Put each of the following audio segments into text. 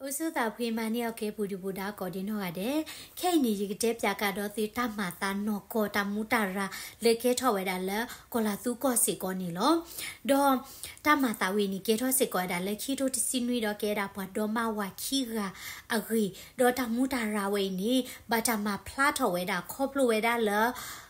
အိၣ်ဆူၣ်သးဖှံမၤန့ၢ်အီၤကဲ ပူၤဒုၣ်ပူၤဒါကိးဒံနီၢ်ဂၤဒဲး, ခဲအံၤန့ၣ် ယကတဲပၠးကဒီးသုတၢ်မၤသးနီၢ်ကီၢ် တၢ်မူးတၢ်ရၤ လၢကဲထီၣ်ဝဲဒၣ်လၢကီၢ်လၤသူကီၢ်စ့ၢ်ကီးန့ၣ်လီၤ. ဒီးတၢ်မၤသးဝဲအံၤန့ၣ် ကဲထီၣ်စ့ၢ်ကီးဝဲဒၣ်လၢခံကထိတဆံနွံဒီး ကဲဒၣ်ပှၤဒီမါဝၤခံဂၤအဂ့ၢ်, ဒီးတၢ်မူးတၢ်ရၤဝဲအံၤန့ၣ် ဘၣ်တၢ်မၤဖျါထီၣ်ဝဲဒၣ်ခီဖျိဝဲဒၣ်လၢ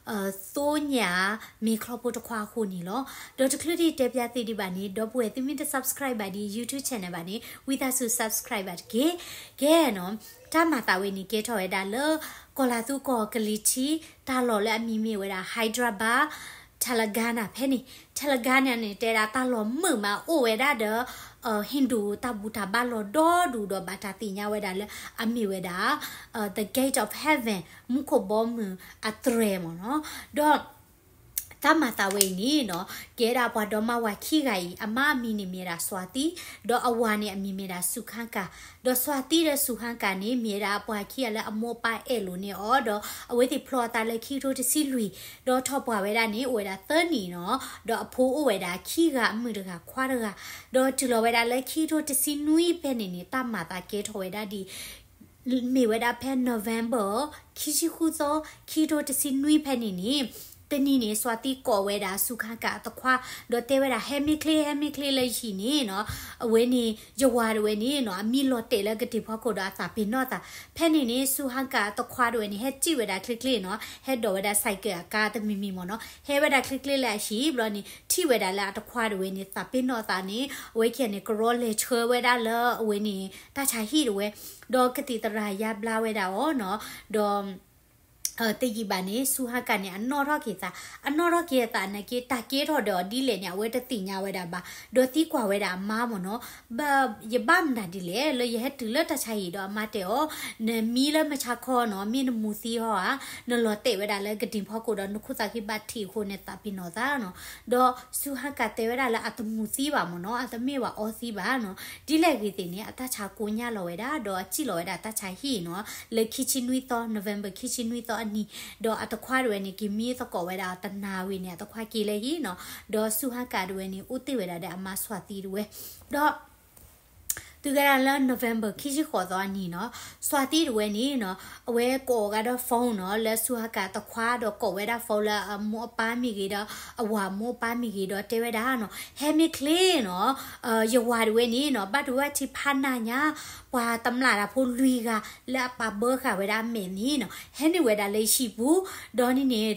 သိညၣ်မ့ၤချီဖိတခွါအဃိန့ၣ်လီၤ. ဒီးတချုးဒံးတဲပၠးသုဒံးဘၣ်န့ၣ် ဒီပုၢ်ဝဲၢ် သုမ့ၢ်တ subscribe ဘၣ်ဒ် YouTube channel ဘၣ်န့ၣ် ဝံသးစူၤ subscribe ဘၣ်တက့ၢ်. ကဲနီၤ, တၢ်မၤသးဝဲန့ၣ် ကဲထီၣ်ဝဲဒၣ်လၢ ကီၢ်လၤသူကီၢ်ကလံၤထံး တၢ်လီၢ်လၢအမံၤမ့ၢ်ဝဲဒၣ် Hyderabad Telangana ဖဲန့ၣ်, Telangana န့ၣ် တဲဒၣ်တၢ်လီၢ်မုာ်မးအိၣ်ဝဲဒၣ်ဒီး Hindu တၢ်ဘူၣ်တၢ်ဘါလီၢ်ဒီဒူၣ်ဒီး ဘၣ်တၢ်သ့ၣ်ညါဝဲဒၣ်လၢအမ့ၢ်ဝဲဒၣ် the gate of heaven မူခိၣ်ဘီမုၢ်အတြဲၤမ့ၢ်နီၤ. ဒီး တၢ်မၤသးဝဲအံၤန့ၣ်နီၤ, ကဲဒၣ်ပှၤဒီမါဝၤခံဂၤအံၤ အမါအမံၤန့ၣ်မ့ၢ်ဒၣ် စွၤသံ, ဒီးအဝၤန့ၣ်အမံၤမ့ၢ်ဒၣ် ဆူဟါကၤ, ဒီးစွၤသံဒီးဆူဟါကၤန့ၣ် မ့ၢ်ဒၣ်ပှၤခံဂၤလၢအမိၢ်အပၢ်အဲၣ်လိာ်န့ၢ်အီၤ, ဒီးအဝဲသ့ၣ်ဖျီအသးလၢခံကထိတဆံလွံၢ်, ဒီးထီၣ်ပှၢ်ဝဲဒၣ်န့ၣ် အိၣ်ဝဲဒၣ်သၢနံၣ်နီၤ, ဒီးအဖိအိၣ်ဝဲဒၣ်ခံဂၤ အမုၣ်တဂၤခွါတဂၤ, ဒီးတုၤလီၤဝဲဒၣ်လၢခံကထိတဆံနွံဖဲန့ၣ်န့ၣ် တၢ်မၤသးကဲထီၣ်ဝဲဒၣ်ဒ် မ့ၢ်ဝဲဒၣ်ဖဲ November ခံဆံဃုသီ ခံကထိတဆံနွံဖဲန့ၣ်န့ၣ်, တနံၤန့ၣ် စွၤသံကိးဝဲဒၣ် ဆူဟါကၤအသခွါ, ဒီးတဲဝဲဒၣ် ဟဲမ့ၢ်ချ့ ဟဲမ့ၢ်ချ့လၢယဟံၣ်န့ၣ်နီၤ, အဝဲန့ၣ် ယဝၤတဝဲန့ၣ်နီၤ အမံလီၤတဲာ်လၢကတ့ၢ်ဖီခိၣ်ဒီးအသးပ့ၤနီၣ်သး, ဖဲန့ၣ်န့ၣ် ဆူဟါကၤအသခွါတဝဲန့ၣ် ဟဲစံၣ်ဝဲဒၣ်ချ့ချ့နီၤ, ဟဲဒိးဝဲဒၣ် cycle အကါတမံၤမံၤမ့ၢ်နီၤ, ဟဲဝဲဒၣ်ချ့ချ့လၢအဟံၣ်ဘျီန့ၣ် ထံၣ်ဝဲဒၣ်လၢအသခွါတဝဲန့ၣ် သးပ့ၤနီၣ်သးန့ၣ် အဝဲခံဂၤန့ၣ် ကရီလဲၤဆှၢဝဲဒၣ်လၢအဝဲန့ၣ် တၢ်ဆါဟံၣ်တဝဲ, ဒီးကသံၣ်သရၣ်ယါဘျါဝဲဒၣ်အီၤနီၤ, ဒီး တယံာ်ဘၣ်န့ၣ် ဆူဟါကၤန့ၣ် အနီၣ်ထီၣ်က့ၤသး, အနီၣ်ထီၣ်က့ၤအသးနာ်က့ တၢ်ကဲထီၣ်ဒီးအီၤဒ်လဲၣ်န့ၣ် အဝဲတသ့ၣ်ညါဝဲဒၣ်ဘၣ်, ဒီးသံကွၢ်ဝဲဒၣ်အမါမ့ၢ်နီၤ, ဘၣ် ယဘၣ်မတၤဒ်လဲၣ် လၢယဟဲတုၤလၢတၢ်ဆါဟံၣ်ဒီးအမါတဲအီၤ, နမံလၢမုၢ်ဆါခီနီၤ မ့ၢ်နမူၤသံဟီဧါ, နလီၤတဲာ်ဝဲဒၣ်လၢကတ့ၢ်ဖီခိၣ်ဒီး နခိၣ်သးခံဘၣ်ထံးအဃိန့ၣ် သးပ့ၤနီၣ်သးနီၤ, ဒီးဆူဟါကၤတဲဝဲဒၣ်လၢအတမူၤသံဘၣ်မ့ၢ်နီၤ, အတမ့ၢ်ဘၣ်အီသံဘၣ်နီၤ, ဒ်လဲၣ်ဂ့ၤသ့ၣ်န့ၣ် အတၢ်ဆါကိညၢ်လီၤဝဲဒၣ် ဒီးအစံၣ်လီၤဝဲဒၣ်တၢ်ဆါဟံၣ်နီၤ, လၢခံဆံနွံသီ November ခံဆံနွံသီအနံၤ, ဒီးအသခွါတဝဲန့ၣ် က့ၤမံသကိးဝဲဒၣ်တနၤဝံၤန့ၣ် အသခွါက့ၤလၢဟံၣ်နီၤ, ဒီးဆူဟါကၤတဝဲန့ၣ် အိၣ်တ့ၢ်ဝဲဒၣ်ဒီးအမါ စွၤသံတဝဲ, ဒီး တုၤကဲဒၣ်လၢ November ခံဆံဃိးသီအနံၤနီၤ, စွၤသံတဝဲန့ၣ်နီၤ, အဝဲကိးအီၤဂၤဒီး phone နီၤ လၢဆူဟါကၤသခွါဒီးကိးဝဲဒၣ် phone လၢအမိၢ်အပၢ်မ့ၢ်ဂ့ၤဒီး အဝၤမိၢ်အပၢ်မ့ၢ်ဂ့ၤဒီးတဲဝဲဒၣ်နီၤ, ဟဲမ့ၢ်ချ့နီၤ, ယဝၤတဝဲန့ၣ်နီၤ ဘၣ်ဒိဘၣ်ထံးဖးနးညါ, ပှၤတမျၢ်တၢ်ဖိလွံၢ်ဂၤ လၢအပာ်ဘၢဃာ်ဝဲဒၣ်အမဲာ်န့ၣ်နီၤ ဟဲနုာ်ဝဲဒၣ်လၢဟံၣ်ပူၤ, ဒီးန့ၣ်န့ၣ်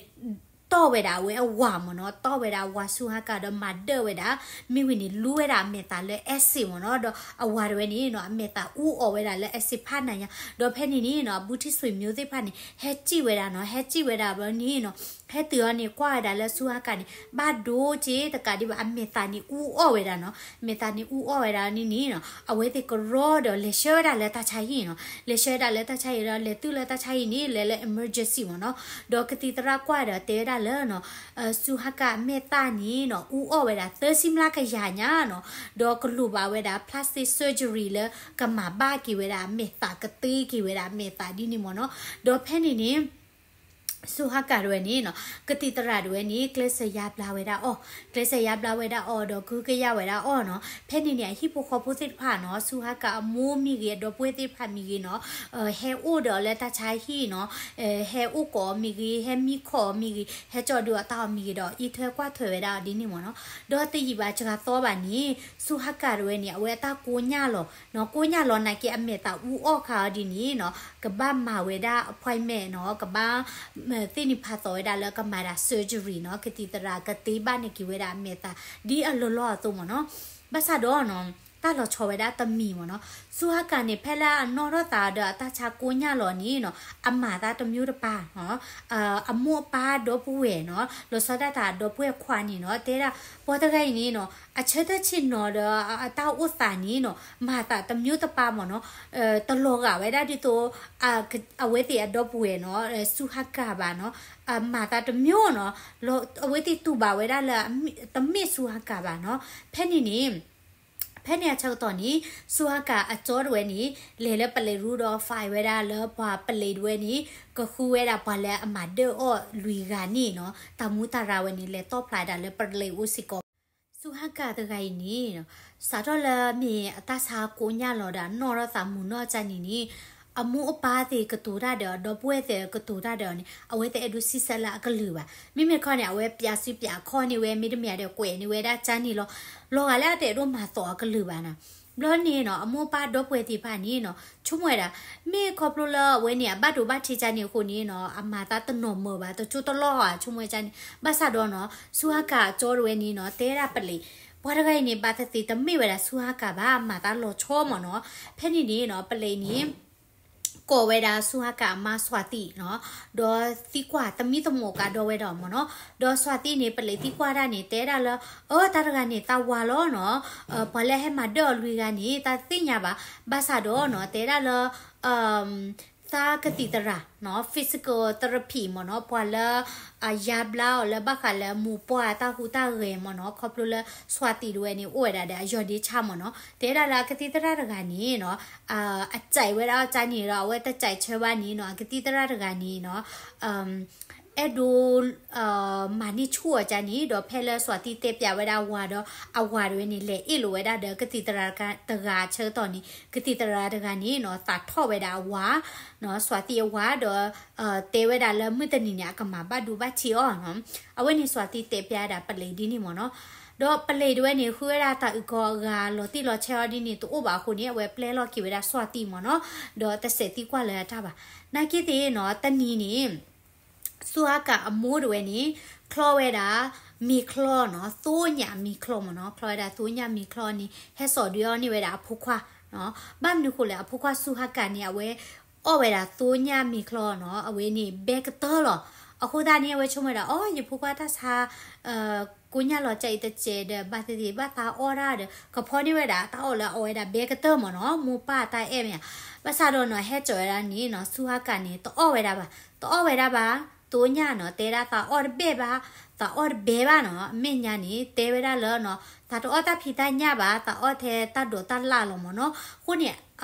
တီၢ်ဝဲဒၣ်အဝဲအဝၤမ့ၢ်နီၤ, တီၢ်ဝဲဒၣ်အဝၤဆူဟါကၤဒီးမၤဒၢၣ်ဝဲဒၣ်, မ့ၢ်ဝံၤန့ၣ် လူဝဲဒၣ်အမဲာ်သၣ်လၢ acid မ့ၢ်နီၤ, ဒီးအဝၤတဝဲန့ၣ်နီၤ အမဲာ်သၣ်အူအီၣ်ဝဲဒၣ်လၢ acid ဖးနးညါ, ဒီးဖဲန့ၣ်န့ၣ်နီၤ အဘူးထံးဆွေမျိုးသ့ၣ်တဖၣ်န့ၣ် ဟဲစံၣ်ဝဲဒၣ်နီၤ, ဟဲစံၣ်ဝဲဒၣ်ဘျီန့ၣ်နီၤ, ဟဲတုၤအီၤန့ၣ် ကွၢ်ဝဲဒၣ်လၢဆူဟါကၤန့ၣ် ဘၣ်ဒိက့ၤတကးဒံးဘၣ် အမဲာ်သၣ်န့ၣ်အူအီၣ်ဝဲဒၣ်နီၤ, မဲာ်သၣ်န့ၣ်အူအီၣ်ဝဲဒၣ်န့ၣ်န့ၣ်နီၤ, အဝဲသ့ၣ်ကရီဒီးလဲၤဆှၢဝဲဒၣ်လၢတၢ်ဆါဟံၣ်နီၤ, လဲၤဆှၢဝဲဒၣ်လၢတၢ်ဆါဟံၣ်ဒီး လဲၤတုၤလၢတၢ်ဆါဟံၣ်န့ၣ် လဲၤလၢ emergency မ့ၢ်နီၤ, ဒီးကသံၣ်သရၣ်ကွၢ်ဒီးတဲဝဲဒၣ်လၢနီၤ ဆူဟါကၤအမဲာ်သၣ်န့ၣ်နီၤ အူအီၣ်ဝဲဒၣ်သၢဆံမျးကယၤညါနီၤ, ဒီးကလိၣ်ဘၣ်ဝဲဒၣ် plastic surgery လၢကမၤဘၣ်က့ၤဝဲဒၣ်အမဲာ်သၣ် ကသ့က့ၤဝဲဒၣ်အမဲာ်သၣ်ဒ်န့ၣ်မ့ၢ်နီၤ, ဒီးဖဲန့ၣ်န့ၣ် ဆူဟါကၤတဝဲန့ၣ်နီၤ ကသံၣ်သရၣ်တဝဲန့ၣ် ကျဲးစၢးယါဘျါဝဲဒၣ်အီၤ, ကျဲးစၢးယါဘျါဝဲဒၣ်အီၤဒီးကဟုကယာ်ဝဲဒၣ်အီၤနီၤ, ဖဲန့ၣ်န့ၣ် အဟံၣ်ဖိဃီဖိသ့ၣ်တဖၣ်နီၤ ဆူဟါကၤအမိၢ်မ့ၢ်ဂ့ၤ အဒီပုၢ်ဝဲၢ်သ့ၣ်တဖၣ်မ့ၢ်ဂ့ၤနီၤ ဟဲအိၣ်ဒီးလၢတၢ်ဆါဟံၣ်နီၤ, ဟဲအိၣ်ကိးအီၤမ့ၢ်ဂ့ၤ ဟဲမံခီၣ်အီၤမ့ၢ်ဂ့ၤ ဟဲကၠီဒုးအီၣ်တၢ်အီၤမ့ၢ်ဂ့ၤဒီး အံးထွဲကွၢ်ထွဲဝဲဒၣ်အီၤဒ်န့ၣ်မ့ၢ်နီၤ, ဒီးတယံာ်ဘၣ်စှၤသီဘၣ်န့ၣ် ဆူဟါကၤတဝဲန့ၣ် အဝဲအတၢ်ကိညၢ်လီၤနီၤ, ကိညၢ်လီၤနာ်က့အမဲာ်သၣ်အူအီၣ်ခါအီၤဒ်န့ၣ်နီၤ ကဘၣ်မၤဝဲဒၣ် appointment နီၤ, ကဘၣ် သ့ၣ်နံၤဖးသီဝဲဒၣ်လၢကမၤဒၣ် surgery နီၤ, ကသံၣ်သရၣ်ကသ့ဘၣ်န့ၢ်က့ၤဝဲဒၣ်အမဲာ်သၣ် ဒ်အလီၢ်လီၢ်အသိးမ့ၢ်နီၤ, ဘၣ်ဆၣ်ဒီးနီၤ တၢ်လီၤဆီဝဲဒၣ်တမံၤမ့ၢ်နီၤ, ဆူဟါကၤန့ၣ် ဖဲလၢအနီၣ်ထီၣ်သးဒီးအတၢ်ဆါကိညၢ်လီၤန့ၣ်နီၤ အမၤသးတမျိုးတပါနီၤ, အမိၢ်အပၢ်ဒီပုၢ်ဝဲၢ်နီၤ လီၤဆီဒၣ်တၢ်ဒီပုၢ်ဝဲၢ်ခွါန့ၣ်နီၤ တဲဒၣ် ပှၤတဂၤအံၤန့ၣ်နီၤ အဆၢထၢၣ်ဆ့ၣ်နီၤဒီးအတၢ်အိၣ်သးန့ၣ်နီၤ မၤသးတမျိုးတပါမ့ၢ်နီၤ, တလီၤဂာ်ဝဲဒၣ်ဒ်သိး အဝဲသ့ၣ်အဒီပုၢ်ဝဲၢ်နီၤ ဆူဟါကၤဘၣ်နီၤ, မၤသးတမျိုးနီၤ, အဝဲသ့ၣ်တူၢ်ဘၣ်ဝဲဒၣ်လၢတမ့ၢ်ဆူဟါကၤဘၣ်နီၤ, ဖဲန့ၣ်န့ၣ် ဖဲန့ၣ်အဆၢကတီၢ်န့ၣ် ဆူဟါကၤအကၠီတဝဲန့ၣ် လဲၤလၢပလံးရူဒီး file ဝဲဒၣ်လၢပှၤပလံးတဝဲန့ၣ် ကဃုဝဲဒၣ်ပှၤလၢအမၤဒၢၣ်အီၣ်လွံၢ်ဂၤန့ၣ်နီၤ, တၢ်မူတၢ်ရၢ်ဝဲန့ၣ် လဲၤတီၣ်ဖျါဒၣ်လၢပလံးအိၣ်စ့ၢ်ကီးဘၣ် ဆူဟၣ်ကၣ်တဂၤအံၤန့ၣ် စးထီၣ်လၢမ့ၢ်အတၢ်ဆါကိညၢ်လီၤဒီးအနီၢ်ထီၣ်သးမုာ်နီၢ်ကၢ်န့ၣ်န့ၣ် အမိၢ်အပၢ်သ့ၣ်ကတိၤတၢ်ဒီး ဒီပုၢ်ဝဲၢ်သ့ၣ်ကတိၤတၢ်ဒီးန့ၣ် အဝဲတအဲၣ်ဒိးဆံးစၢ်လၢအကလုၢ်ဘၣ်. မ့မ့ၢ်တခီန့ၣ် အဝဲပျးစုပျးခီၣ်န့ၢ်ဝဲ မ့တမ့ၢ်ဒီးကွဲးန့ၢ်ဝဲဒၣ်ကၢ်န့ၣ်လီၤ. လီၤဂာ်လၢအတအဲၣ်ဒိးမၤသီအကလုၢ်ဘၣ်နီၤ. ဘျီန့ၣ်နီၤ အမိၢ်အပၢ်ဒီပုၢ်ဝဲၢ်သ့ၣ်တဖၣ်န့ၣ်နီၤ ဆိကမိၣ်ဝဲဒၣ် မ့ၢ်ခီဖျိလၢအဝဲန့ၣ် အဘၣ်ဒိဘၣ်ထံးကၢ်န့ၣ်အဃိန့ၣ်နီၤ အမၤသးတနီၤမုာ်ဘၣ် တကၠိတလီၢ်ဧါ ဆိကမိၣ်ဝဲကၢ်န့ၣ် ဘၣ်ဆၣ်ဒီးနီၤ ဆူဟၣ်ကၣ်အကၠီတဝဲန့ၣ်နီၤ တဲဒၣ်ပလံး ပှၤတဂၤအံၤန့ၣ် ဘၣ်သ့ၣ်သ့ၣ်တမ့ၢ်ဝဲဒၣ်ဆူဟၣ်ကၣ်ဘၣ် မၤသးလီၤဆီမ့ၢ်နီၤ. ဖဲန့ၣ်န့ၣ်နီၤ ပလံးန့ၣ် ကိးဝဲဒၣ်ဆူဟၣ်ကၣ်အမါစွၤသံနီၤ ဒီးသံကွၢ်သမံသမိးကဒီးဝဲဒၣ်မ့ၢ်နီၤ. ဒီးစွၤသံန့ၣ် ပလံးသံကွၢ်တၢ်န့ၣ် တဲဒၣ်လၢ အၢ တၢ်တဂၤန့ၣ် သးဝၤလီၤနီၤ ပှၤလၢအဟဲမၤဒၢၣ်အီၤလွံၢ်ဂၤန့ၣ် တၢ်သ့ၣ်ညါဘၣ်. ဘၣ်ဆၣ်ဒီးနီၤ တဲဒၣ်လၢ သးကသံၣ်သရၣ်နီၤ physical therapy မ့ၢ်နီၤ ပှၤလၢ အယါဘျါအီၤလၢဘၣ်ဃးလၢမိၢ်ပှၢ်တၢ်ဟူးတၢ်ဂဲၤမ့ၢ်နီၤ ခီဖျိလၢစွၤသံတဝဲန့ၣ် အိၣ်ဝဲဒၣ်ဒီးအယီၢ်ဒ့ဆါမ့ၢ်နီၤ တဲဒၣ်လၢအကသံၣ်သရၣ်တဂၤန့ၣ်နီၤ အစဲးဝဲဒၣ်အီၤကၢ်န့ၣ်ဒီး အဝဲတစဲးဆၢဘၣ်န့ၣ်နီၤ အကသံၣ်သရၣ်တဂၤန့ၣ်နီၤ အဲၣ်ဒိး မၤန့ၢ်ဆူၣ်အီၤကၢ်န့ၣ် ဒီးဖဲလၢစွၤသံတဲပျးဝဲဒၣ်အဝၤဒီး အဝၤတဝဲန့ၣ် လဲၤအ့ၣ်လိာ်ဝဲဒၣ်ဒီးကသံၣ်သရၣ်တဂၤအဆၢကတီၢ်န့ၣ် ကသံၣ်သရၣ်တဂၤန့ၣ်နီၤ သးထီၣ်ဝဲဒၣ်အဝၤ စွၤသံအဝၤဒီး တဲဝဲဒၣ်လၢမုၢ်တနံၤန့ၣ် အကမၤဘၣ်ဒိဘၣ်ထံးအီၤနီၤ. အဝဲန့ၣ်စွၤသံတဲပျးဒၣ်ပလံးဒ်န့ၣ်မ့ၢ်နီၤ. ဒီးပလံးတဝဲန့ၣ် ဃုဝဲဒၣ်တၢ်အုၣ်ကီၤအဂၤလီၤတံၢ်လီၤဆဲးအီၤဒ်န့ၣ် တအိၣ်ဘၣ်အဃိန့ၣ် အဝဲပျဲလီၤက့ၤဝဲဒၣ်စွၤသံမ့ၢ်နီၤ. ဒီးတစဲးသံကွၢ်လၢအတၢ်ဘၣ်. နာ်က့သ့ၣ်နီၤ တနံၤန့ၣ် ဆူဟါကၣ်အမိၢ်တဝဲန့ၣ် ချီဝဲဒၣ် မ့ၤချီနီၤ, သိညၣ်မ့ၤချီမ့ၢ်နီၤ, ချီဝဲဒၣ်သိညၣ်မ့ၤချီန့ၣ် ဟဲစိာ်ဒုးအီၣ်န့ၢ်ဝဲဒၣ်အဖိခွါနီၤ. ဘၣ်မနုၤဃိလဲၣ် အဖိခွါဆူဟါကၣ်န့ၣ် အဝဲအီၣ်ဝဲဒၣ်သိညၣ်မ့ၤချီနီၤ, အဝဲန့ၣ်ဘဲကတၢၢ်လီၤ. အဃိသတးန့ၣ် အဝဲဆိကမိၣ်ဝဲဒၣ် အိ ယဖိခွါတၢ်ဆါ ကိညၣ်လီၤကၢ်အံၤတစဲးဒီး ဘၣ်သ့ၣ်သ့ၣ်ဘၣ်သးအီၣ်ဒၣ်ဒီး ကဖီန့ၢ်ဝဲဒၣ်တၢ်အီၣ်လၢအီၣ်ဝဲဒၣ်ဘဲကတၢၢ်မ့ၢ်နီၤ, မိၢ်ပၢ်တၢ်အဲၣ်မ့ၢ်ဧါ. ဘၣ်ဆၣ်ဒီးနီၤ ဟဲစိာ်ဝဲဒၣ်န့ၣ်နီၤ ဆူဟါကၣ်န့ၣ် တအီၣ်ဝဲဒၣ်ဘၣ်, တအီၣ်ဝဲဒၣ်ဘၣ်, သိညၣ်နီၤ တဲဒၣ်သးအီၣ်တဘဲၣ်ဘၣ်, သးအီၣ်တဘဲၣ်ဘၣ်နီၤ, အမဲာ်ညါန့ၣ် တဲဝဲဒၣ်လၢနီၤ သးတအီၣ်တၢ်ဖံးတၢ်ညၣ်ဘၣ်, သးအီၣ်ထဲတၢ်ဒိးတၢ်လၣ်လီၤမ့ၢ်နီၤ. အဃိန့ၣ်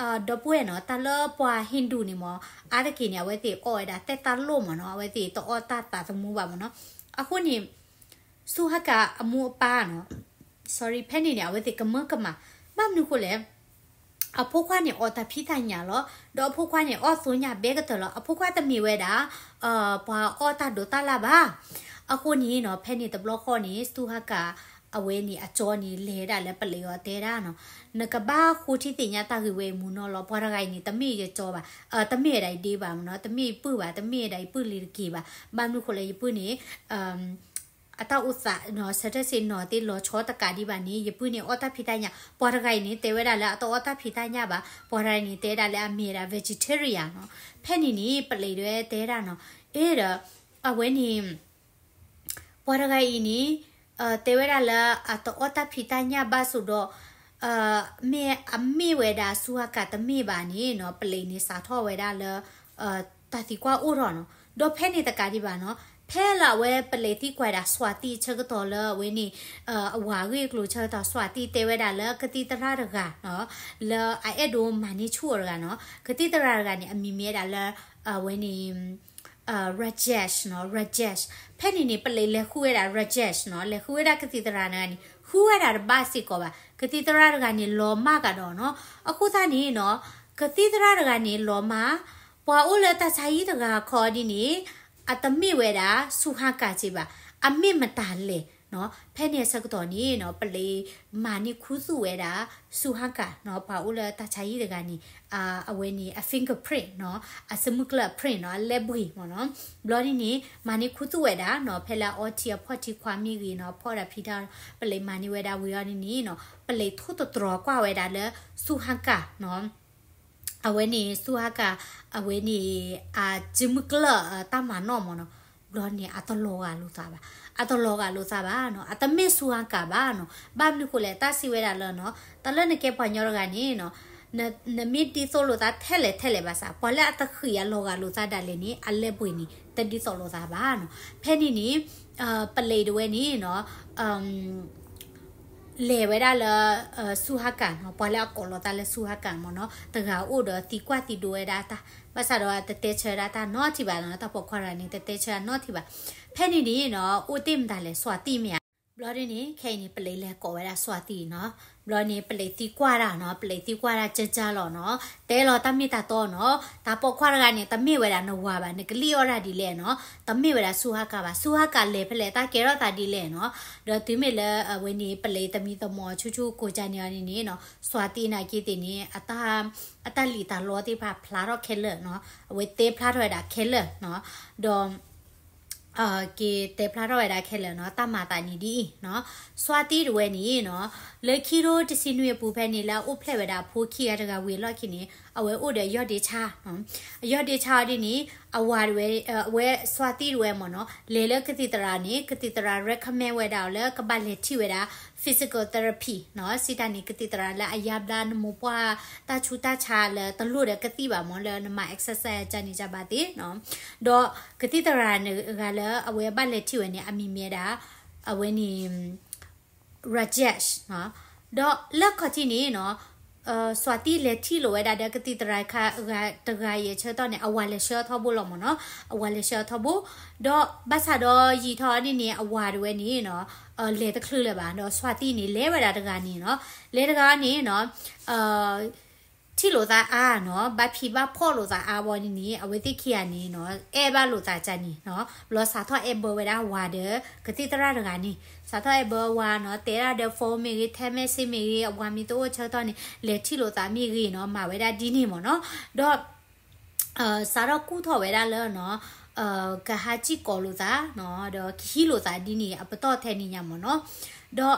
ဒီပုၢ်ဝဲၢ်နီၤ တၢ်လၢပှၤဟံၣ်ဒူၣ်န့ၣ်မ့ၢ် အါတက့ၢ်န့ၣ် အဝဲသ့ၣ်အီၣ်ဝဲဒၣ်တဲတၢ်လိၣ်မ့ၢ်နီၤ, အဝဲသ့ၣ်တအီၣ်တၢ်သးသမူဘၣ်မ့ၢ်နီၤ. အဃိန့ၣ် ဆူဟါကၣ်အမိၢ်အပၢ်နီၤ sorry ဖဲန့ၣ်န့ၣ် အဝဲသ့ၣ်ကမၢကမၣ်, ဘၣ်မနုၤဃိလဲၣ် အဖိခွါန့ၣ်အီၣ်တၢ်ဖံးတၢ်ညၣ်လီၤ, ဒီးအဖိခွါန့ၣ်အီၣ်သိညၣ်ဘဲကတၢၢ်လီၤ. အဖိခွါတမ့ၢ်ဝဲဒၣ် ပှၤအီၣ်တၢ်ဒိးတၢ်လၣ်ဘၣ်. အဃိန့ၣ်နီၤ ဖဲန့ၣ်တဘျီဃီန့ၣ် ဆူဟါကၣ် အဝဲန့ၣ်အကၠီန့ၣ် လဲၤဒၣ်လၢပလံးအီၤတဲဒၣ်နီၤ, နကဘၣ်ဃိထံသ့ၣ်ညါတၢ်ဂ့ၢ်ဝဲအံၤမူနီၤလီၤ. ပှၤတဂၤအံၤန့ၣ် တမ့ၢ်ယကၠီဘၣ်, တမ့ၢ်ဝဲဒၣ်ယဒ့ဘၣ်မ့ၢ်နီၤ, တမ့ၢ်ယပုၢ်ဘၣ်, တမ့ၢ်ဝဲဒၣ်ယပုၢ်လံၤတက့ၢ်ဘၣ်. ဘၣ်မနုၤဃိလဲၣ် ယပုၢ်န့ၣ် အတၢ်အိၣ်သးနီၤ ဆၢထၢၣ်စ့ၢ်နီၤသ့လီၤဆီတကးဒံးဘၣ်န့ၣ် ယပုၢ်န့ၣ်အီၣ်တၢ်ဖံးတၢ်ညၣ်, ပှၤတဂၤအံၤန့ၣ် တဲဝဲဒၣ်လၢအတအီၣ်တၢ်ဖံးတၢ်ညၣ်ဘၣ်, ပှၤတဂၤအံၤန့ၣ် တဲဝဲဒၣ်လၢအမ့ၢ်ဝဲဒၣ် vegetarian နီၤ. ဖဲန့ၣ်န့ၣ် ပလံးတဝဲတဲဒၣ်နီၤ, အ့ဒီး အဝဲန့ၣ် ပှၤတဂၤအံၤန့ၣ် တဲဝဲဒၣ်လၢအတအီၣ်တၢ်ဖံးတၢ်ညၣ်ဘၣ်ဆိးဒီး မ့ၢ်အမ့ၢ်ဝဲဒၣ်ဆူဟါကၣ်တမ့ၢ်ဘၣ်န့ၣ်နီၤ ပလံးန့ၣ်စးထီၣ်ဝဲဒၣ်လၢ တၢ်သံကွၢ်အိၣ်ထီၣ်နီၤ. ဒီးဖဲန့ၣ်တကးဒံးဘၣ်နီၤ ဖဲလၢအဝဲပလံးသံကွၢ်ဒၣ်စွၤသံအဆၢကတီၢ်လၢအဝဲန့ၣ် အဝၤဂ့ၢ်ကျိၤဆၢကတီၢ် စွၤသံတဲဝဲဒၣ်လၢကသံၣ်သရၣ်တဂၤနီၤ လၢအအဲၣ်ဒိးမၤန့ၢ်ဆူၣ်အီၤတဂၤနီၤ. ကသံၣ်သရၣ်တဂၤန့ၣ် အမံၤမ့ၢ်ဝဲဒၣ်လၢ အဝဲန့ၣ် Rajesh နီၤ Rajesh. ဖဲန့ၣ်န့ၣ် ပလံးလဲၤဃုဝဲဒၣ် Rajesh နီၤ လဲၤဃုဝဲဒၣ်ကသံၣ်သရၣ်တဂၤန့ၣ် ဃုဝဲဒၣ်တဘၣ်စ့ၢ်ကီးဘၣ်. ကသံၣ်သရၣ်တဂၤန့ၣ် လီၤမၢ်ကဒီးနီၤ. အဃိသတးန့ၣ်နီၤ ကသံၣ်သရၣ်တဂၤန့ၣ် လီၤမၢ် ပှၤအိၣ်လၢတၢ်ဆါဟံၣ်တဂၤခီဒ်န့ၣ် အတမ့ၢ်ဝဲဒၣ် ဆူဟါကၣ်စ့ၢ်ဘၣ်. အမ့ၢ်မတၤလဲၣ်နီၤ. ဖဲန့ၣ်အဆၢကတီၢ်န့ၣ်နီၤ ပလံးမၤန့ၢ်ခူသူၣ်ဝဲဒၣ် ဆူဟါကၣ်နီၤ ပှၤအိၣ်လၢတၢ်ဆါဟံၣ်တဂၤန့ၣ် အဝဲန့ၣ် အ fingerprint နီၤ အစုမုၢ်ကျၢၢ်အ print နီၤ အလဲဘှ့ၣ်မ့ၢ်နီၤ. ဘျီဒ်န့ၣ် မၤန့ၢ်ခူသူၣ်ဝဲဒၣ်နီၤ ဖဲလၢအအီထံအဖီၣ်ထံခွါမ့ၢ်ဂ့ၤနီၤ ဖီၣ်ဒၣ်ဖံးတၢ် ပလံးမၤန့ၢ်ဝဲဒၣ်ဝံၤအီၤဒ်န့ၣ်နီၤ ပလံးထိၣ်သတြီၤကွၢ်ဝဲဒၣ်လၢ ဆူဟါကၣ်နီၤ အဝဲန့ၣ် ဆူဟါကၣ် အဝဲန့ၣ် အစုမုၢ်ကျၢၢ်တၢ်မၤနီၣ်မ့ၢ်နီၤ. ဘျီန့ၣ် အတလီၤဂာ်လိာ်သးဘၣ်, အတလီၤဂာ်လိာ်သးဘၣ်နီၤ, အတမ့ၢ်ဆူဟါကၣ်ဘၣ်နီၤ. ဘၣ်မနုၤဃိလဲၣ် တၢ်စံးဝဲဒၣ်လၢနီၤ တၢ်လၢနကဲပှၤကညီတဂၤန့ၣ်နီၤ နမ့ၢ်ဒ်သိးလိာ်သးထဲလဲၣ်ထဲလဲၣ်ဘၣ်ဆၣ် ပှၤလၢအတဃံးအလီၤဂာ်လိာ်သးဒၣ်လဲာ်န့ၣ် အလဲဘှ့ၣ်န့ၣ် တဒ်သိးလိာ်သးဘၣ်နီၤ. ဖဲန့ၣ်န့ၣ် ပလံးတဝဲန့ၣ်နီၤ လဲၤဝဲဒၣ်လၢ ဆူဟါကၣ်နီၤ, ပှၤလၢအကိးလီၤသးလၢဆူဟါကၣ်မ့ၢ်နီၤ တဂၤအိၣ်ဒီးသံကွၢ်သံဒိးဝဲဒၣ်တၢ်, ဘၣ်ဆၣ်ဒီးတတဲဆၢဒၣ်တၢ်နီတထံၣ်ဘၣ်နီၤ, တၢ်ပိာ်ခွါတဂၤန့ၣ် တတဲဆၢဒၣ်နီတထံၣ်ဘၣ်. ဖဲန့ၣ်န့ၣ်နီၤ အိၣ်တ့ၢ်မတၤလဲၣ် စွၤသံၣ်မ့ၢ်ဧါ ဘျီဒ်န့ၣ် ခဲအံၤန့ၣ် ပလံးလဲၤကိးဝဲဒၣ်စွၤသံနီၤ. ဘျီန့ၣ် ပလံးသံကွၢ်တၢ်နီၤ, ပလံးသံကွၢ်တၢ်ကကၢ်လီၤနီၤ, တဲလီၤတၢ်မ့ၢ်တၢ်တီနီၤ. တၢ်ပိာ်ခွါတဂၤန့ၣ် တမ့ၢ်ဝဲဒၣ်နဝၤဘၣ်, နကလံၣ်အီၣ်ဒၣ်ဒ်လဲၣ်နီၤ, တမ့ၢ်ဝဲဒၣ်ဆူဟါကၤဘၣ်, ဆူဟါကၤလဲၤဖဲလဲၣ် တၢ်ကဲထီၣ်သးဒ်လဲၣ်နီၤ. ဒီးတုၤမ့ၢ်လၢအဝဲန့ၣ် ပလံးသမံသမိးဆူၣ်ဆူၣ်ကိးကၢ်န့ၣ်အီၤန့ၣ်နီၤ, စွၤသံနာ်က့သ့ၣ်န့ၣ် အတၢ်လံၣ်တၢ်လီသ့ၣ်တဖၣ်ဖျါထီၣ်ခဲလၢာ်နီၤ, အဝဲတဲဖျါထီၣ်ဝဲဒၣ်ခဲလၢာ်နီၤ. ဒီး က့ၤတဲဖျါထီၣ်ဝဲဒၣ်ခဲလၢာ်နီၤ, တၢ်မၤသးန့ၣ်ဒ်အံၤနီၤ. စွၤသံတဝဲန့ၣ်နီၤ, လၢခံထိတဆံနွံအပူၤဖဲန့ၣ် လၢအအိၣ်ဖျဲၣ်ဝဲဒၣ်အဖိခံဂၤတဂၤဝံၤအလီၢ်ခံန့ၣ် အဝဲအိၣ်ဒီးယီၢ်ဒ့ဆါ, အယီၢ်ဒ့ဆါအီၤဒ်န့ၣ် အဝၤတဝဲ အဝဲစွၤသံတဝဲမ့ၢ်နီၤ, လဲၤလၢကသံၣ်သရၣ်န့ၣ် ကသံၣ်သရၣ် recommend ဝဲဒၣ်အီၤလၢကဘၣ်လဲၤထံၣ်ဝဲဒၣ် physical therapy နီၤ, စံးတၢ်န့ၣ် ကသံၣ်သရၣ်လၢအယါဘျါနမိၢ်ပှၢ်တၢ်ဆူးတၢ်ဆါလၢတလိၣ်ဒီးကသံၣ်ဘၣ်မ့ၢ် လၢနမၤ exercise ကန့ၣ်ကဘၣ်သ့နီၤ. ဒီးကသံၣ်သရၣ်တဂၤလၢအဝဲဘၣ်လဲၤထံၣ်ဝဲန့ၣ် အမံၤမ့ၢ်ဒၣ် အဝဲန့ၣ် Rajesh နီၤ. ဒီးလၢခီၣ်ထံးန့ၣ်နီၤ, စွၤသံလဲၤထံၣ်လိာ်ဝဲဒၣ်ဒီးကသံၣ်သရၣ်တဂၤအံၤအဆၢကတီၢ်န့ၣ် အဝၤလဲၤဆှၢအထီဘိလီၤမ့ၢ်နီၤ, အဝၤလဲၤဆှၢအထီဘိ. ဒီးဘၣ်ဆၣ်ဒီးယံာ်ထီၣ်ဒ်န့ၣ် အဝၤတဝဲန့ၣ်နီၤ, လဲၤတချုးလၢၤဘၣ်, ဒီးစွၤသံန့ၣ် လဲၤဝဲဒၣ်တဂၤန့ၣ်နီၤ, လဲၤတဂၤန့ၣ်နီၤ ထံၣ်လိာ်သးအါနီၤ, ဘၣ်ဖံးဘၣ်ဖီၣ်လိာ်သးအါဘီန့ၣ်န့ၣ် အဝဲသ့ၣ်ခံဂၤန့ၣ်နီၤ အဲၣ်ဘၣ်လိာ်သးကန့ၣ်နီၤ, ဘျီစးထီၣ်အဲၣ်ဘၢဝဲဒၣ်ဝၤဒီး ကသံၣ်သရၣ်တဂၤန့ၣ်, စးထီၣ်အဲၣ်ဘၢဝၤနီၤ, တဲဒၣ်ဒီး phone မ့ၢ်ဂ့ၤ, text message မ့ၢ်ဂ့ၤ, အဝၤမ့ၢ်တအိၣ်ဆၢကတီၢ်န့ၣ် လဲၤထံၣ်လိာ်သးမ့ၢ်ဂ့ၤနီၤ, မၤဝဲဒၣ်ဒ်န့ၣ်မ့ၢ်နီၤ. ဒီး စးထီၣ်ကူၣ်ထီၣ်ဝဲဒၣ်လၢနီၤ, ကဟးစံၣ်ကိးလိာ်သးနီၤ, ဒီးကဟံးလိာ်သးဒ်န့ၣ် အပတီၢ်ထဲန့ၣ်ညါမ့ၢ်နီၤ. ဒီး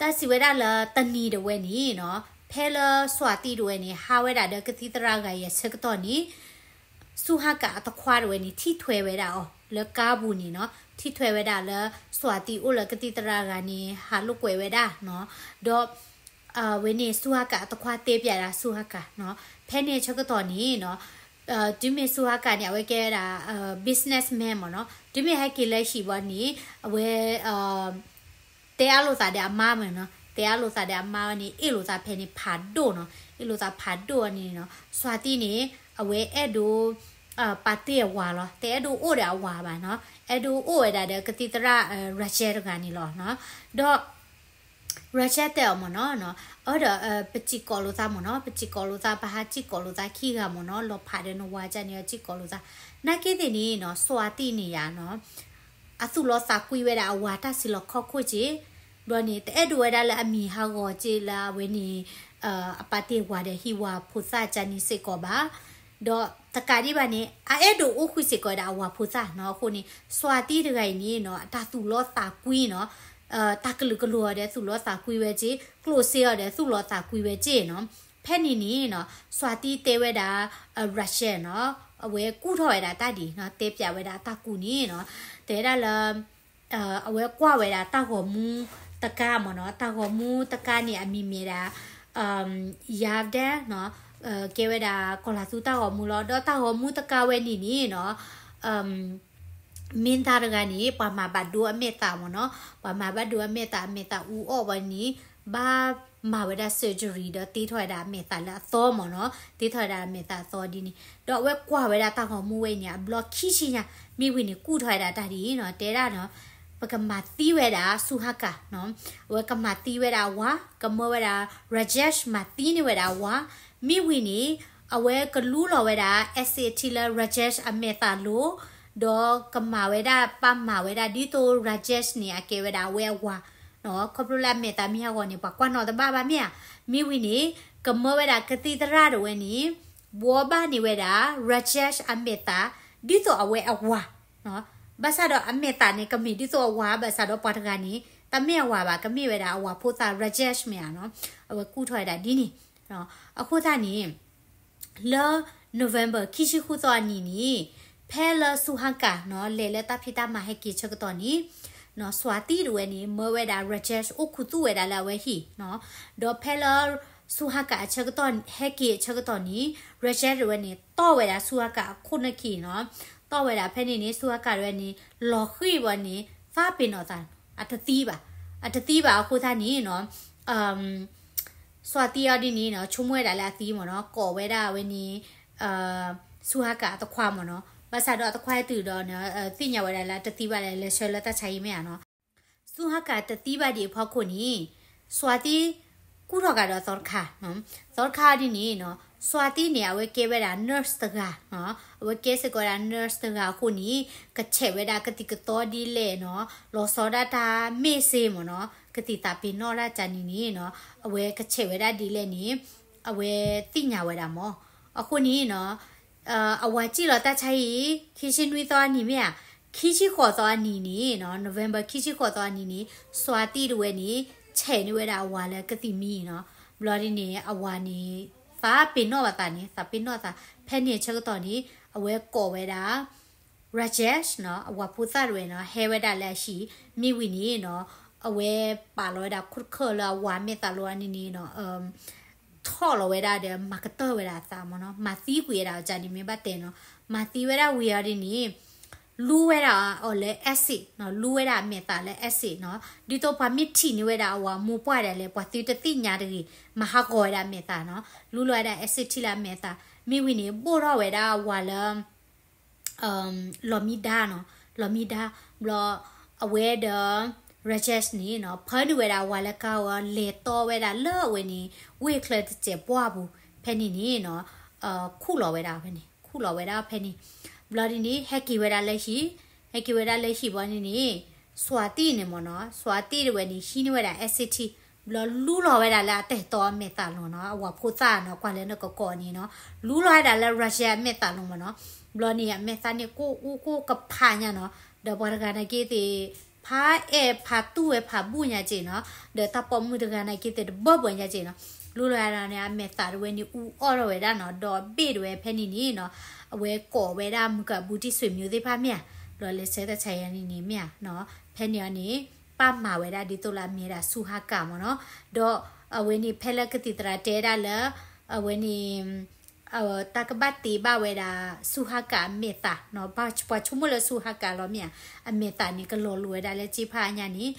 တၢ်စံးဝဲဒၣ်လၢတနံၤတဝဲန့ၣ်နီၤ, ဖဲလၢစွၤသံတဝဲန့ၣ် ဟးဝဲဒၣ်ဒီးကသံၣ်သရၣ်ဂၤအံၤအဆၢကတီၢ်န့ၣ် ဆူဟါကၤအတခွါတဝဲန့ၣ် ထံၣ်ထွဲဝဲဒၣ်အီၤလၢကါပူၤန့ၣ်နီၤ, ထံၣ်ထွဲဝဲဒၣ်လၢ စွၤသံအိၣ်လၢကသံၣ်သရၣ်ဂၤန့ၣ် ဟးလိာ်ကွဲဝဲဒၣ်နီၤ. ဒီး ဝဲန့ၣ် ဆူဟါကၤအတခွါတဲပၠးဒၣ်ဆူဟါကၤနီၤ, ဖဲန့ၣ်အဆၢကတီၢ်န့ၣ်နီၤ, တုၤမ့ၢ်ဆူဟါကၤန့ၣ် အဝဲကဲဝဲဒၣ် businessman မ့ၢ်နီၤ, တုၤမ့ၢ်ဟဲက့ၤလၢဟံၣ်ဘီန့ၣ် အဝဲ တဲအါလိာ်သးဒီးအမါမ့ၢ်နီၤ, တဲအါလိာ်သးဒီးအမါဝဲန့ၣ် အ့ၣ်လိာ်သးဖဲန့ၣ် ဖးဒိၣ်နီၤ, အ့ၣ်လိာ်သးဖးဒိၣ်န့ၣ်နီၤ, စွၤသံန့ၣ် အဝဲအဲၣ်ဒိး ပာ်တ့ၢ်အဝၤလီၤ, တအဲၣ်ဒိးအိၣ်ဒီးအဝၤဘၣ်နီၤ, အဲၣ်ဒိးအိၣ်ဝဲဒၣ်ဒီးကသံၣ်သရၣ် Rajesh တဂၤန့ၣ်လီၤနီၤ. ဒီး Rajesh တဲအီၤမ့ၢ်နီၤ, အၢ ဒီး ပစံၣ်ကိးလိာ်သးမ့ၢ်နီၤ, ပစံၣ်ကိးလိာ်သး ပဟးစံၣ်ကိးလိာ်သးခံဂၤမ့ၢ်နီၤ, လီၤဖးဒီးနဝၤကန့ၣ် စံၣ်ကိးလိာ်သး, နာ်က့သ့ၣ်န့ၣ်နီၤ စွၤသံန့ၣ်ယါနီၤ အသူၣ်လီသးကွံဝဲဒၣ်အဝၤတၢ်စံးလီၤခီၣ်ခိၣ်က့, ဘျီန့ၣ် တအဲၣ်ဒိးဝဲဒၣ်လၢအမံၤဟးဂီၤက့လၢအဝဲန့ၣ် အပာ်တ့ၢ်ဝၤဒီးဟံးဝၤဖိသၣ်ကန့ၣ်စ့ၢ်ကီးဘၣ်. ဒီးတကးဒံးဘၣ်န့ၣ် အအဲၣ်ဒိးအိၣ်ဃုာ်စ့ၢ်ကီးဝဲဒၣ်အဝၤဖိသၣ်နီၤ, အဃိန့ၣ် စွၤသံတဂၤအံၤန့ၣ်နီၤ အတၢ်သူၣ်လီသးကွံနီၤ, တၢ်ကလုာ်ကလုာ်အီၤဒီးသူၣ်လီသးကွံဝဲက့, ကျိၣ်စ့အီၤဒီးသူၣ်လီသးကွံဝဲက့နီၤ. ဖဲန့ၣ်န့ၣ်နီၤ စွၤသံတဲဝဲဒၣ် Rajesh နီၤ, အဝဲကူၣ်ထီၣ်ဝဲဒၣ်တၢ်ဒ်နီၤ, တဲပၠးဝဲဒၣ်တၢ်ကူၣ်န့ၣ်နီၤ, တဲဒၣ်လၢ အဝဲကွၢ်ဝဲဒၣ်တၢ်ဂီၤမူတကါမ့ၢ်နီၤ, တၢ်ဂီၤမူတကါန့ၣ် အမံၤမ့ၢ်ဒၣ် Yavdan နီၤ, ကဲဝဲဒၣ်ကီၢ်လၤသူတၢ်ဂီၤမူလီၤ. ဒီးတၢ်ဂီၤမူတကါဝဲန့ၣ်န့ၣ်နီၤ မင်းသားတဂၤန့ၣ် ပှၤမၤဘၣ်ဒိအမဲာ်သးမ့ၢ်နီၤ, ပှၤမၤဘၣ်ဒိအမဲာ်သး အမဲာ်သးအူအီၣ်ဝဲန့ၣ် ဘၣ်မၤဝဲဒၣ် surgery ဒီးတ့ထီၣ်ဝဲဒၣ်အမဲာ်သးလၢအသီမ့ၢ်နီၤ, တ့ထီၣ်ဝဲဒၣ်အမဲာ်သးအသီဒ်န့ၣ်, ဒီးအဝဲကွၢ်ဝဲဒၣ်တၢ်ဂီၤမူဝဲန့ၣ် အဘျီခံဆံညါ, မ့ၢ်ဝံၤန့ၣ် ကူၣ်ထီၣ်ဝဲဒၣ်တၢ်ဒ်အံၤနီၤ, တဲဒၣ်နီၤ ပကမၤသံဝဲဒၣ်ဆူဟါကၤနီၤ, အဝဲကမၤသံဝဲဒၣ်အဝၤ, ကမၢဝဲဒၣ် Rajesh မၤသံန့ၢ်ဝဲဒၣ်အဝၤ, မ့ၢ်ဝံၤန့ၣ် အဝဲကလူလီၤဝဲဒၣ် acid ထံလၢ Rajesh အမဲာ်သးလိၤ, ဒီးကမၤဝဲဒၣ် ပာ်မၤဝဲဒၣ်ဒ်သိး Rajesh န့ၣ် အကဲဝဲဒၣ်အဝဲအဝၤ, ခီဖျိလၢအမဲာ်သးမ့ၢ်ဟးဂီၤန့ၣ် ပှၤကွၢ်နီၣ်တဘၣ်ဘၣ်မ့ၢ်ဧါ, မ့ၢ်ဝံၤန့ၣ် ကမၢဝဲဒၣ်ကသံၣ်သရၣ်တဝဲန့ၣ် ဘှီဘၣ်န့ၢ်ဝဲဒၣ် Rajesh အမဲာ်သး ဒ်သိးအဝဲအဝၤ, ဘၣ်ဆၣ်ဒီးအမဲာ်သးန့ၣ် ကမ့ၢ်ဒ်သိးအဝၤ ဘၣ်ဆၣ်ဒီးပှၤတဂၤန့ၣ် တမ့ၢ်အဝၤဘၣ် ကမ့ၢ်ဝဲဒၣ်အဝၤဖိသၣ် Rajesh မ့ၢ်ဧါနီၤ, အဝဲကူၣ်ထီၣ်ဝဲဒၣ်ဒ်န့ၣ်, အဃိသတးန့ၣ် လၢ November ခံဆံဃုသီအနံၤန့ၣ် ဖဲလၢဆူဟါကၤနီၤ လဲၤလၢတၢ်ဖံးတၢ်မၤဟဲက့ၤဆၢကတီၢ်န့ၣ် နီၤစွၤသံတဝဲန့ၣ် မၢဝဲဒၣ် Rajesh အိၣ်ခူသူၣ်ဝဲဒၣ်လၢအဝဲဟံၣ်နီၤ, ဒီးဖဲလၢ ဆူဟါကၤအဆၢကတီၢ် ဟဲက့ၤအဆၢကတီၢ်န့ၣ် Rajesh တဝဲန့ၣ် တီၢ်ဝဲဒၣ်ဆူဟါကၤအခိၣ်နၢ်ခံနီၤ, တီၢ်ဝဲဒၣ်ဖဲန့ၣ်န့ၣ် ဆူဟါကၤတဝဲန့ၣ် လီၤဃံၢ်ဘၣ်န့ၣ် သးပ့ၤနီၣ်သး အတသံဘၣ်, အတသံဘၣ်အဃိသတးန့ၣ်နီၤ စွၤသံအီၤဒ်န့ၣ်နီၤ ဆိကမိၣ်ဝဲဒၣ်လၢအသံမ့ၢ်နီၤ ကိးဝဲဒၣ်ဝဲန့ၣ် ဆူဟါကၤအတခွါမ့ၢ်နီၤ, ဘၣ်ဆၣ်ဒီးအတခွါဟဲတုၤဒီး သ့ၣ်ညါဝဲဒၣ်လၢအတသံဘၣ်လၢ လဲၤဆှၢလၢတၢ်ဆါဟံၣ်မ့ၢ်ဧါနီၤ. ဆူဟါကၣ်တသံဘၣ်ဒံးအဖီခိၣ်န့ၣ် စွၤသံ ကူၣ်ထီၣ်ကဒီးသီတခါ, သီတခါဒ်န့ၣ်နီၤ စွၤသံန့ၣ် အဝဲကဲဝဲဒၣ် nurse တဂၤ, အဝဲကဲစ့ၢ်ကီးဝဲဒၣ် nurse တဂၤအဃိန့ၣ် ကဆဲးဝဲဒၣ်ကသံၣ်ကသီဒ်လဲၣ်နီၤ လီၤဆီဒၣ်တၢ်မ့ၢ်စ့ၢ်မ့ၢ်နီၤ ကသံၣ်သးပ့ၤနီၣ်တၢ်ကန့ၣ်န့ၣ်နီၤ အဝဲကဆဲးဝဲဒၣ်ဒ်လဲၣ်န့ၣ် အဝဲသ့ၣ်ညါဝဲဒၣ်မ့ၢ်. အဃိန့ၣ်နီၤ အဝၤစံၣ်လီၤတၢ်ဆါဟံၣ် ခံဆံနွံသီအနံၤမ့ၢ်ဧါ, ခံဆံဃိးသီအနံၤန့ၣ်နီၤ November ခံဆံဃိးသီအနံၤန့ၣ် စွၤသံတဝဲန့ၣ် ဆဲးန့ၢ်ဝဲဒၣ်အဝၤလၢကသံၣ်မံနီၤ. ဘျီဒ်န့ၣ် အဝၤန့ၣ် သးပ့ၤနီၣ်ဘၣ်သးန့ၣ် သးပ့ၤနီၣ်သး ဖဲန့ၣ်အဆၢကတီၢ်န့ၣ် အဝဲကိးဝဲဒၣ် Rajesh နီၤ အဝၤဖိသၣ်တဝဲနီၤ ဟဲဝဲဒၣ်လၢအဟံၣ် မ့ၢ်ဝံၤန့ၣ်နီၤ အဝဲပာ်လီၤဝဲဒၣ်ခိၣ်တခၢၣ်လၢအဝၤမဲာ်သးလိၤအန့ၣ်န့ၣ်နီၤ ထီၣ်လီၤဝဲဒၣ်ဒီး မၤကတၢၢ်ဝဲဒၣ်အသးမ့ၢ်နီၤ မၤသံကွံာ်ဝဲဒၣ်အီၤန့ၣ် မ့ၢ်ဘၣ်တဲနီၤ မၤသံဝဲဒၣ်ဝံၤအီၤဒ်န့ၣ် လူဝဲဒၣ်အီၤလၢ acid နီၤ လူဝဲဒၣ်အမဲာ်သးလၢ acid နီၤ ဒ်သိးပှၤမ့ၢ်ထံၣ်န့ၢ်ဝဲဒၣ်အဝၤမိၢ်ပှၢ်ဒၣ်လဲာ် ပှၤသုတသ့ၣ်ညါတဂ့ၤ မၤဟးဂီၤဝဲဒၣ်အမဲာ်သးနီၤ လူလီၤဝဲဒၣ် acid ထံၣ်လၢအမဲာ်သး မ့ၢ်ဝံၤန့ၣ် ဘိၣ်ထီၣ်ဝဲဒၣ်အဝၤလၢ လီၤမံဒါနီၤ လီၤမံဒါ ဘျီ အဝဲဒီး Rajesh န့ၣ်နီၤ ဖၢနုာ်ဝဲဒၣ်အဝၤလၢကါဂီၤ လဲၤတီဝဲဒၣ်လၢအဝဲန့ၣ် ဝ့ၢ်ချၢတစဲးပှၢ်ပူၤ ဖဲန့ၣ်န့ၣ်နီၤ ခူၣ်လီၤဝဲဒၣ်ဖဲန့ၣ် ခူၣ်လီၤဝဲဒၣ်ဖဲန့ၣ် ဘျီဒ်န့ၣ် ဟဲက့ၤဝဲဒၣ်လၢဟံၣ် ဟဲက့ၤဝဲဒၣ်လၢဟံၣ်ဘီန့ၣ်န့ၣ် စွၤသံန့ၣ်မ့ၢ်နီၤ စွၤသံတဝဲန့ၣ် ဟံးန့ၢ်ဝဲဒၣ် acid ဘျီလူလီၤဝဲဒၣ်လၢအတၢ်တီအမဲာ်သးလီၤနီၤ အဝၤဖိသၣ်နီၤ ကွၢ်လၢနကကိးန့ၣ်နီၤ လူလီၤဝဲဒၣ်လၢ Rajesh အမဲာ်သးလီၤမ့ၢ်နီၤ ဘျီန့ၣ် အမဲာ်သးန့ၣ် ကိၣ်အူကိၣ်ကဖးညါနီၤ ဒီးပှၤတဂၤနာ်က့သ့ၣ် ဖးအဲၣ်ဖးတူၢ်ဝဲဖးဘူၣ်ညါက့နီၤ ဒီးတၢ်ပိာ်မုၣ်တဂၤနာ်က့သ့ၣ် တဘၢဘၢညါက့နီၤ လူလီၤဝဲဒၣ်န့ၣ် အမဲာ်သးတဝဲန့ၣ် အူအီၣ်ထီၣ်ဝဲဒၣ်နီၤ ဒီးဘ့ၣ်တဝဲဖဲန့ၣ်န့ၣ်နီၤ အဝဲကိးဝဲဒၣ်မုၣ်ကၢ်ဘူၣ်တံၢ်ဆွေမျိုးသ့ၣ်တဖၣ်မ့ၢ်ဧါ ဘျီလဲၤဆၢတၢ်ဆါအံၤန့ၣ်န့ၣ်မ့ၢ်ဧါနီၤ ဖဲန့ၣ်အီၤန့ၣ် ပာ်မၤဝဲဒၣ်ဒ်သိးလၢအမ့ၢ်ဝဲဒၣ် ဆူဟါကၣ်မ့ၢ်နီၤ ဒီးအဝဲန့ၣ် ဖဲလၢကသံၣ်သရၣ်တဲဒၣ်လၢ အဝဲန့ၣ် တၢ်ကဘၣ်တ့ဘၣ်ဝဲဒၣ် ဆူဟါကၣ်အမဲာ်သးနီၤ ပှၤဆိကမိၣ်လၢဆူဟါကၣ်လီၤမ့ၢ်ဧါ အမဲာ်သးန့ၣ် ကလီၤလိၤဝဲဒၣ်လၢစ့ဖးအါညါန့ၣ်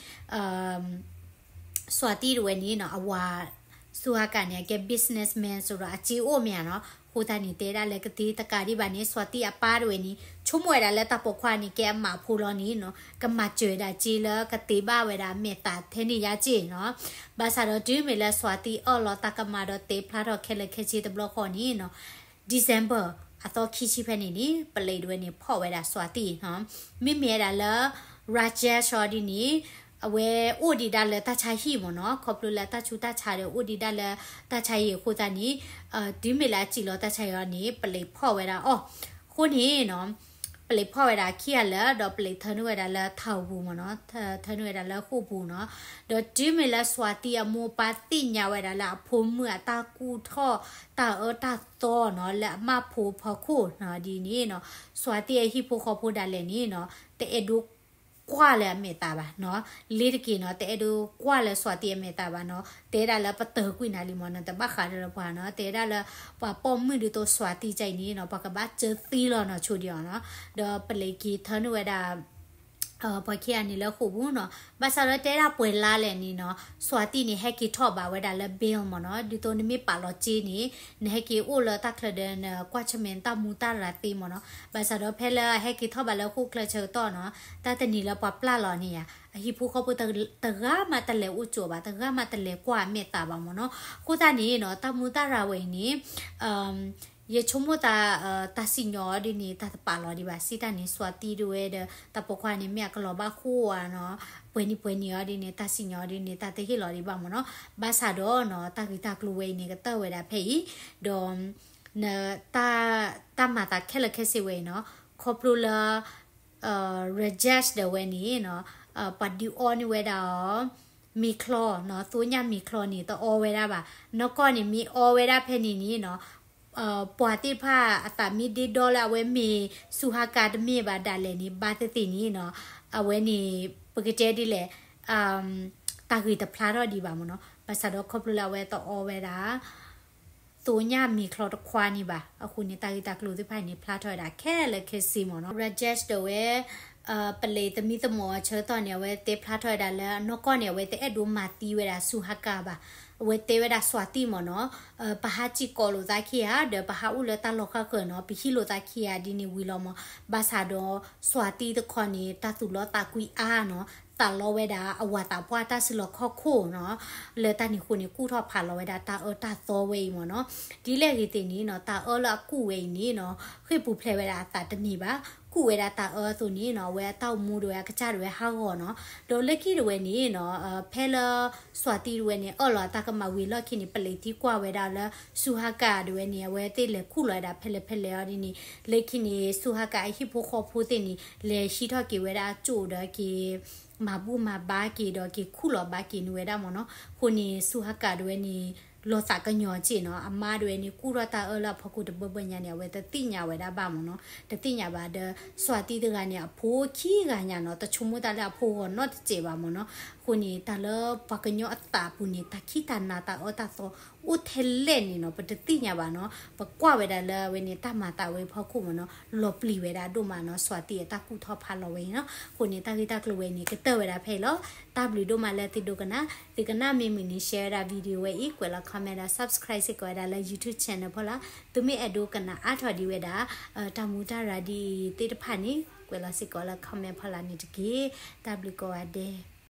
စွၤသံတဝဲန့ၣ်နီၤ အဝၤ ဆူဟါကၣ်န့ၣ် အကဲ businessman စ့ၢ်ဒီး အစ့အိၣ်မ့ၢ်ဧါနီၤ အဃိသတးန့ၣ် တဲဒၣ်လၢကသ့တကးဒံးဘၣ်န့ၣ် စွၤသံအပၢ်တဝဲန့ၣ် ဆိကမိၣ်ဝဲဒၣ်လၢတၢ်ပိာ်ခွါန့ၣ် ကဲအမးဖိလီၤန့ၣ်နီၤ ကမၤစၢၤဒၣ်စ့လၢကတ့ဘၣ်ဝဲဒၣ်အမဲာ်သးထဲန့ၣ်ယါစ့နီၤ ဘၣ်ဆၣ်ဒီးတုၤမ့ၢ်လၢစွၤသံအၢၣ်လီၤတၢ်ကမၣ်ဒီးတဲဖျါထီၣ်ခဲလၢာ်ခဲဆ့တဘျီဃီန့ၣ်နီၤ December အသီခံဆံဖဲန့ၣ်န့ၣ် ပလံးတဝဲန့ၣ် ဖီၣ်ဝဲဒၣ်စွၤသံနီၤ မ့မ့ၢ်ဝဲဒၣ်လၢ Rajesh အီၤဒ်န့ၣ် အဝဲအိၣ်ဒံးဒၣ်လၢတၢ်ဆါဟံၣ်မ့ၢ်နီၤ ခီဖျိလၢတၢ်ဆူးတၢ်ဆါဒီးအိၣ်ဒံးဒၣ်လၢတၢ်ဆါဟံၣ်အဃိသတးန့ၣ် တုၤမ့ၢ်လၢအစံၣ်လီၤတၢ်ဆါဟံၣ်အီၤန့ၣ် ပလံးဖီၣ်ဝဲဒၣ်အီၤ အဃိန့ၣ်နီၤ ပလံးဖီၣ်ဝဲဒၣ်ခံဂၤလၢာ် ဒီးပလံးထၢနုာ်ဝဲဒၣ်လၢထးပူၤမ့ၢ်နီၤ ထၢနုာ်ဝဲဒၣ်လၢဃိာ်ပူၤနီၤ ဒီးတုၤမ့ၢ်လၢစွၤသံအမိၢ်ပၢ်သ့ၣ်ညါဝဲဒၣ်လၢအဖိမုၣ်အတၢ်ကူၣ်ထီၣ် တၢ်အၢတၢ်သီနီၤ လၢအမးဖိဖီခိၣ်နီၤ ဒ်န့ၣ်နီၤ စွၤသံအဟံၣ်ဖိဃီဖိဒၣ်လဲာ်န့ၣ်နီၤ တအဲၣ်ဒိးကွၢ်လၢအမဲာ်သးဘၣ်နီၤ လ့ၤတက့ၢ်နီၤ တအဲၣ်ဒိးကွၢ်လၢစွၤသံအမဲာ်သးဘၣ်နီၤ တဲဒၣ်လၢပတၢၢ်ကွံာ်နၤလံမ့ၢ်နီၤ တဘၣ်ဃးဒီးပှၤနီၤ တဲဒၣ်လၢ ပှၤပိာ်မုၣ်ဒ်သိးစွၤသံကါအံၤန့ၣ်နီၤ ပှၤကဘၣ်စၢသံလီၤနီၤ ဆိဒံးအီၤနီၤ ဒီးပလံးက့ၤထၢနုာ်ဝဲဒၣ် ပှၤခံဂၤန့ၣ်လၢဃိာ်ပူၤနီၤ ဘၣ်ဆၣ်ဒီးတဲဒၣ်ပှဲၤလါလဲၣ်န့ၣ်နီၤ စွၤသံန့ၣ် ဟဲက့ၤထီၣ်ဘးဝဲဒၣ်လၢ bail မ့ၢ်နီၤ ဒ်သိးနမ့ၢ်ပာ်လီၤစ့န့ၣ် နဟဲက့ၤအိၣ်လၢတၢ်ချၢဒီးနကွၢ်ဆၢၣ်မဲာ်တၢ်မူတၢ်ရၤသ့မ့ၢ်နီၤ ဘၣ်ဆၣ်ဒီးဖဲလၢအဟဲက့ၤထီၣ်ဘးလၢဃိာ်ချၢဆၢကတီၢ်နီၤ တၢ်တနံၤလၢပှၤပျၢ်လီၤန့ၣ်ဧါ အဟံၣ်ဖိဃီဖိတဂၤမးတလဲၤအိၣ်ကၠိဘၣ် တဂၤမးတလဲၤကွၢ်အမဲာ်သးဘၣ်မ့ၢ်နီၤ အဃိသတးန့ၣ်နီၤ တၢ်မူတၢ်ရၤဝဲအံၤန့ၣ် ယဆိကမိၣ်သး တၢ်စံၣ်ညီၣ်အီၤဒ်န့ၣ် တၢ်တပာ်လီၤဒံးဘၣ် စံးတၢ်န့ၣ် စွၤသံတဝဲဒီး တၢ်ပိာ်ခွါန့ၣ် မ့ၢ်အကလီၤဘၣ်ဃိဧါနီၤ ပှဲၤနံၤပှဲၤနံၤအီၤဒ်န့ၣ် တၢ်စံၣ်ညီၣ်အီၤဒ်န့ၣ် တၢ်တဟ့ၣ်လီၤဒံးဘၣ်မ့ၢ်နီၤ ဘၣ်ဆၣ်ဒီးနီၤ တၢ်ဂ့ၢ်တၢ်ကျိၤဝဲအံၤန့ၣ် ကတၢၢ်ဝဲဒၣ်ဖဲအံၤ ဒီး တၢ်မၤသးခဲလၢာ်ခဲဆ့ဝဲအံၤနီၤ ခီဖျိလၢ Rajesh ဒီးဝဲန့ၣ်နီၤ ပှၤဒုးအီန့ၢ်ဝဲဒၣ်အီၤ မ့ၤချီနီၤ သိညၣ်မ့ၤချီန့ၣ် တအီဝဲဒၣ်ဘၣ် နီၢ်ကီၢ်န့ၣ် မ့ၢ်အီဝဲဒၣ်ဖဲန့ၣ်န့ၣ်နီၤ ပှၤသ့ၣ်တဖၣ်အသးမ့ၢ်ဒ့ဒီလၢအဝဲမ့ၢ်ဆူဟါကၣ်တမ့ၢ်ဘၣ်ဒၣ်လဲာ်န့ၣ် ဘၣ်သ့ၣ်သ့ၣ်န့ၣ်နီၤ အဝဲန့ၣ် ပကတဲဒ်လဲၣ် တၢ်ဂ့ၢ်တဖျါထီၣ်ဒံးဘၣ်မ့ၢ်နီၤ ဘၣ်ဆၣ်ဒီးခီဖျိလၢအဝဲတအီဝဲဒၣ် သိညၣ်မ့ၤချီတခွါန့ၣ်ဘၣ် အဃိန့ၣ် တၢ်ဂ့ၢ်တၢ်ကျိၤသ့ၣ်တဖၣ်န့ၣ် ဖျါထီၣ်ဝဲဒၣ်ခဲလၢာ်ခဲဆ့မ့ၢ်နီၤ Rajesh ဒီးဝဲ ပလံးသမံသမိးအဆၢကတီၢ်န့ၣ် အဝဲတဲဖျါထီၣ်ဝဲဒၣ်လၢ နီၢ်ကီၢ်န့ၣ် အဝဲတအဲၣ်ဒိးမၤသံဝဲဒၣ်ဆူဟါကၣ်ဘၣ် အဝဲတဲဝဲဒၣ်စွၤသံမ့ၢ်နီၤ ပဟးစံၣ်ကိးလိာ်သးခံဂၤ ဒီးပဟးအိၣ်လၢတၢ်လီၢ်ဃၣ်ဃၢၤနီၤ ပဟံးလိာ်သးခံဂၤဒ်န့ၣ်ဝံၤလီၤမ့ၢ် ဘၣ်ဆၣ်ဒီး စွၤသံတခီန့ၣ် တၢ်သူၣ်လီသးကွံအါနီၤ သးလီဝဲဒၣ်အဝၤသးပှၢ်တၢ်စုလီၢ်ခီၣ်ခိၣ်နီၤ, လၢတၢ်န့ၣ်အဃိန့ၣ် ကူၣ်ထီၣ်ဖးလီၤဝဲဒၣ်တၢ်အၢတၢ်သီဝဲအံၤမ့ၢ်နီၤ. ဒ်လဲၣ်ဂ့ၤသ့ၣ်န့ၣ်နီၤ တၢ်အၢလၢအကူၣ်ဝဲအံၤန့ၣ်နီၤ ဃ့ၢ်ပူၤဖျဲးဝဲဒၣ်အသးတမ့ၢ်ဘၣ်, ကူၣ်ဝဲဒၣ်တၢ်အၢအသိးန့ၣ်နီၤ အဝဲအတၢ်အိၣ်မူဒၣ်ဝဲအကစၢ်ဒၣ်ဝဲဟးဂီၤနီၤ. ဒီးလၢခံဒၣ်ဝဲန့ၣ်နီၤ ဖဲလၢ စွၤတံၢ်ဒၣ်ဝဲန့ၣ် အၢၣ်လီၤအတၢ်ကမၣ်ဝံၤအလီၢ်ခံန့ၣ် ပလံးသံကွၢ်ဝဲဒၣ်လၢ စူၤဟါကၤဒၣ်ဝဲန့ၣ် အဝဲသ့ၣ်လဲၤခူၣ်လီၤဝဲဒၣ်ဖဲလဲၣ်ဖဲလဲၣ်အီၤဒ်န့ၣ် လၢခံန့ၣ် စူၤဟါကၤအဟံၣ်ဖိဃီဖိသ့ၣ်န့ၣ် လဲၤဟံးထီၣ်က့ၤဝဲဒၣ်အကၠိၣ်ဒီးက့ၤ မၤဘူၣ်မၤဘါက့ၤဒီးက့ၤခူၣ်လီၤဘါက့ၤန့ၢ်ဝဲဒၣ်မ့ၢ်နီၤ. အဃိန့ၣ် စူၤဟါကၤဒၣ်ဝဲန့ၣ် လီၤသးကညီၤက့ၢ်နီၤ, အမါဒၣ်ဝဲန့ၣ် ကူၣ်ထီၣ်တၢ်အၢလၢအဖီခိၣ်တဘၢဘၢညါန့ၣ် အဝဲတသ့ၣ်ညါဝဲဒၣ်ဘၣ်မ့ၢ်နီၤ, တသ့ၣ်ညါဘၣ်ဒီး စွၤတံၢ်တဂၤန့ၣ် အဖိခံဂၤညါနီၤ တဆိကမိၣ်တၢ်လၢအဖိဂီၤနီတစဲးဘၣ်မ့ၢ်နီၤ. အဃိန့ၣ် တၢ်လၢပှၤကညီအသးအပူၤန့ၣ် တၢ်ခံးတၢ်နၤတၢ်အၢတၢ်သီအိၣ်ထဲလဲၣ်န့ၣ်နီၤ ပတသ့ၣ်ညါဘၣ်နီၤ. ပကွၢ်ဝဲဒၣ်လၢအဝဲန့ၣ် တၢ်မၤသးဝဲအဖီခိၣ်မ့ၢ်နီၤ လီၤပျံၤဝဲဒၣ်ဒိၣ်မးနီၤ စွၤတံၢ်အတၢ်ကူၣ်ထီၣ်ဖးလီၤဝဲအံၤနီၤ. အဃိန့ၣ် တၢ်ဂ့ၢ်တၢ်ကျိၤဝဲန့ၣ် ကတၢၢ်ဝဲဒၣ်ဖဲအံၤလီၤ. တၢ်ဘျုးဒိၣ်မးလၢသုဒိကနၣ်, သုကနၣ်မ့ၢ်မုာ်န့ၣ် share ဝဲဒၣ် video ဝဲအံၤ ကွဲးလီၤ comment ဒီး subscribe စ့ၢ်ကီးဝဲဒၣ်လၢ YouTube channel ဖီလာ်. သုမ့ၢ်အဲၣ်ဒိးကနၣ်အါထီၣ်ဒံးဝဲဒၣ် တၢ်မူတၢ်ရၤဒ်အံၤသ့ၣ်တဖၣ်န့ၣ် ကွဲးလီၤစ့ၢ်ကီးလၢ comment ဖီလာ်န့ၣ်တက့ၢ်. တၢ်ဘျုးကိးဂၤဒဲး.